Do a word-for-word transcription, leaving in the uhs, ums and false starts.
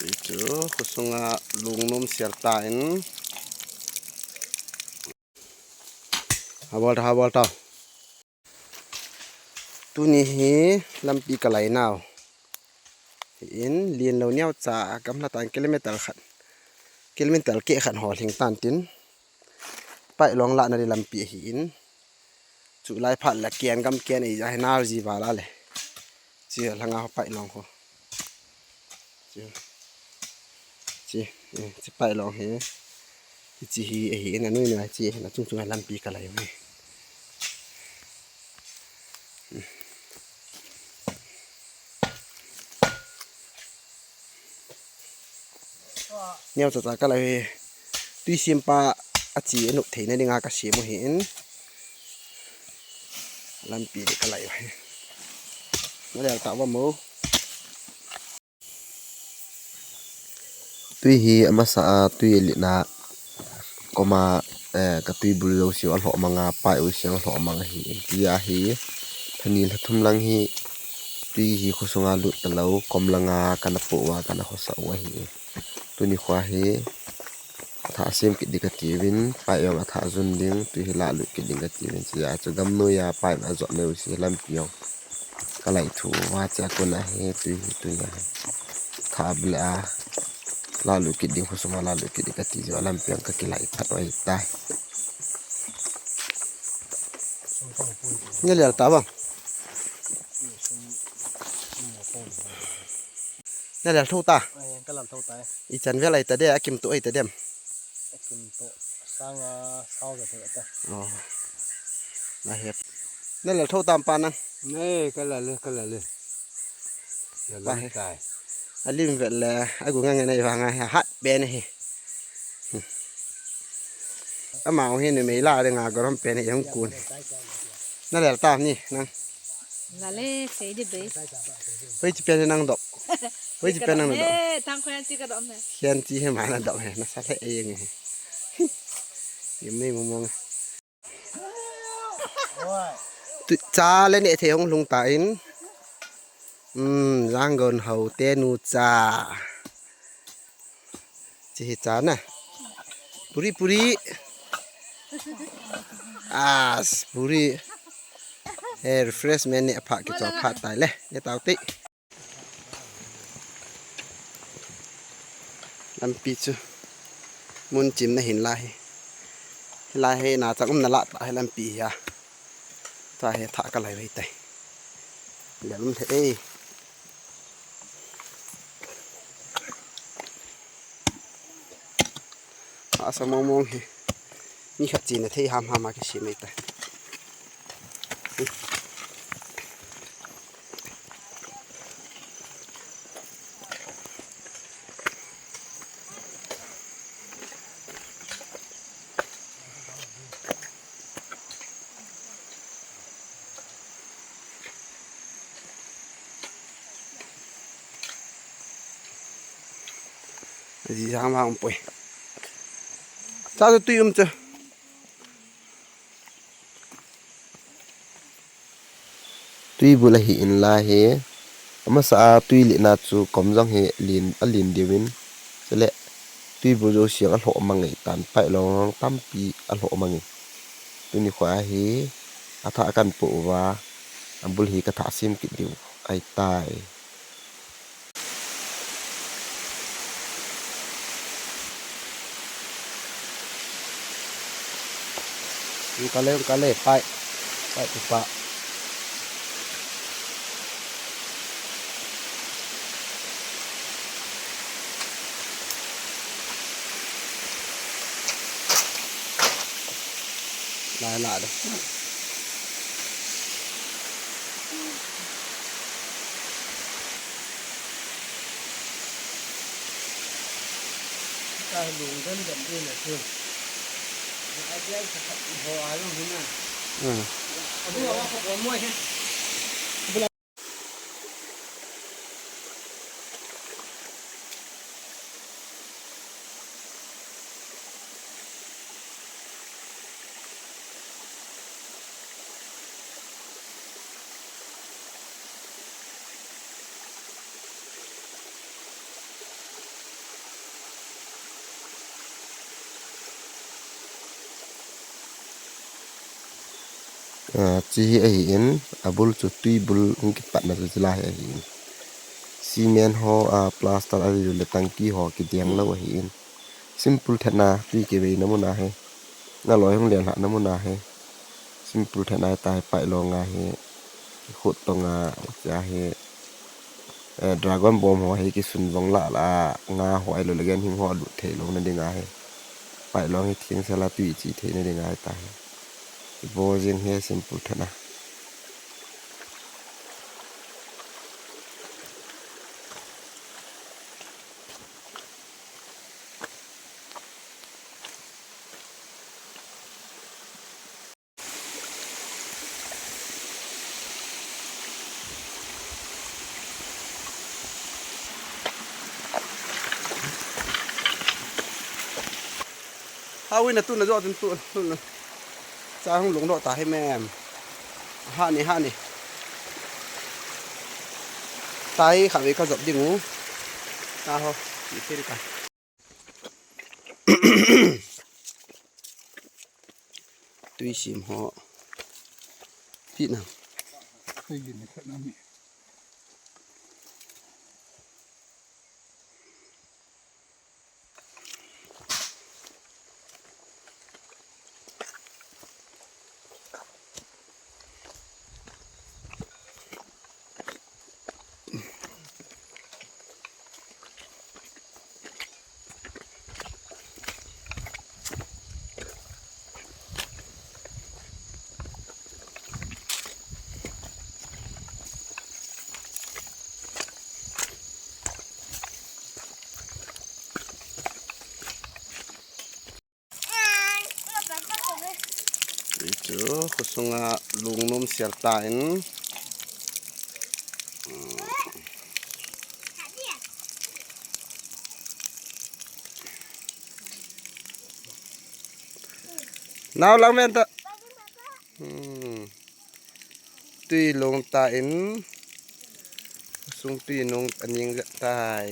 Chu, khusunga lungnom sial tan. Habol ta, habol ta. Tuni hi lampi kalai nau. In, lien lou neo cha, gamla tan kilometer khat. Kilometer keh khat ho lhing tan tin. Pailong lah na di lampi hi in. Chu lai phat la kian gam kian ei ja hi nar ji ba la le. Chi langa ho pailong ho. Chi. Chi, eh, chi pailong hi. Chi hi, eh, hi na nui na chi na chung chung lampi kalai hi. Neo cha cha kalai hi. Tui sim pa a chi a nuk thei na dinga ka sim u hi in. Lampi di kalai hi. Na lel ta ba mo. Tui hi amasa a tui litna koma, eh, ka tui bul jouse a lhoh manga, pai u siang a lhoh manga hi. Tia hi, thani lha thum lang hi, tui hi khosunga lut ta lou, kom langa kana po uva kana khosa u ahi. Tuni khoa hi, atha sem kit di kati uvin, pai jong atha jun ding, tui hi la lut kit ding kati uvin, tia chu gam noi a pai na jot nei u si lampi jong. Kalai thu, va cha kona hi, tui hi, tui a. Tha bla a. La lu kit ding, khosung a la lu kit ding kati jo, lampi a kakilai phat u ahitai. Na lel ta bang. Na lel tho ta. Ai, ka lel tho ta. I chan vel ai ta de, akim tu ai ta dem. Akim tu. Sanga sao ja thei ta. Oh. Na hep. Na lel tho tam pa nang. Ne, ka lel le, ka lel le. Na lel tai. Alim vel le, agu ngang ngai vang a hat be ne hi. Ama hi ni mei la de nga gorom pe ne yang kun. Na lel ta ni nang. Lale, sei di bei. Hoi chi pen nang dop. Hoi chi pen nang dop. He, tang ko yan chi ka dop he. Hian chi he ma na dop he, na sa le e yang he. Yim nei mo mong. Tu cha le ne the hong lung ta in. Um, jang gon hau te nu cha. Chi hi cha na. Puri, puri. As, puri. He, refreshment ne pha ki cho pha tai le. Ne tau ti. Lampi chu. Mun chim na hin la hi. La hi na chang um na la ta hi lampi hi a. Ta hi tha ka lai vai tai. Le lum the ei. Asa mong mong hi. Ni khat chi na thei ham ham a ki si mai ta. Ji jang vang poi. Cha tu tui um cha. Tui bul ahi in la hi. Amasa a tui lina chu kom jong hi lin, a lin diu in. Chule tui bul jo siang a lhoh mang ngei tan pai long tampi a lhoh mang ngei. Tuni khoa hi a tha kan pu uva. A bul hi ka tha sim kit diu ai tai. Kale, kale, pai. Pai tu pa. Lai la de. Ka lung dem dem di na chu. Na ai dia sa khat ho a lung hin na. Hmm. Abu wa ko mo he. Ah, chi hi ahi in, abul chu tui bul hung kipatna chu chila hi ahi in. Cement ho, ah, plaster a le tangki ho kideng lo ahi in. Simple thetna tui kiveina mun ahi. Ngaloi hung len lhahna mun ahi. Simple thetna hi tahi pailong ahi. Khut tong a, chi ahi. Eh, dragon bomb ho hi kisun vong la la, nga ho ahilou le ganhing ho lut thei louna ding ahi. Pailong hi thing sela tui chi theina ding ahi tahi. Ibo jing hi simple thetna. Hawin na tu na jo tun tu, tu na. Cha hung lung do ta hi mem. Ha ni, ha ni. Tai kha ve ka jop ding u. Ta ho, ni thil ka. Tui sim ho. Pi na. Chu khusunga lungnom sial ta in. Nau lang men ta. Hmm. Tui long ta in. Sung tui nung aning jat tai.